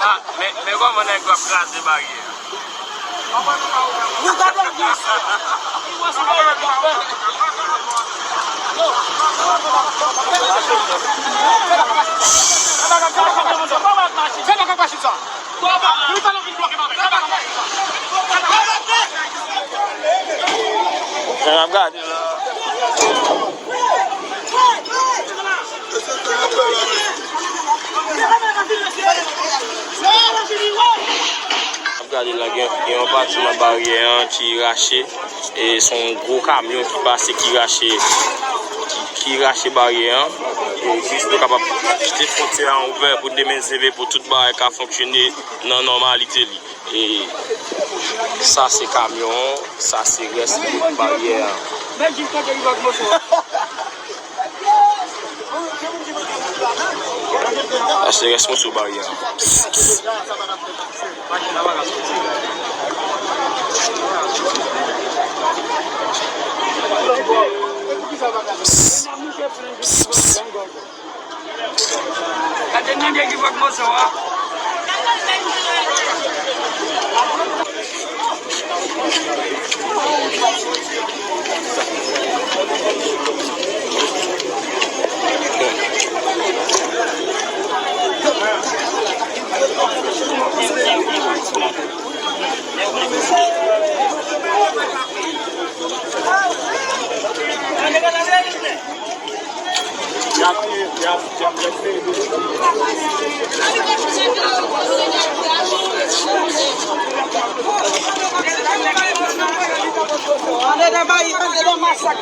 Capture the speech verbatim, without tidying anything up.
Men, men kòman nèg yo ap kraze baryè a? Jan n ap gade la. N ap gade la, gen, gen yon pati nan baryè an ki rache. E se yon gwo kamyon ki pase, ki rache, ki, ki rache baryè an. E jis nou kapab kite fwontyè an ouvè pou demen seve, pou tout bagay ka fonksyone nan nòmalite li. E sa se kamyon an, sa se rès bout baryè an. Sa se rès moso baryè an. Gade nèg ki vòt moso a. Andedan bayi, andedan masak.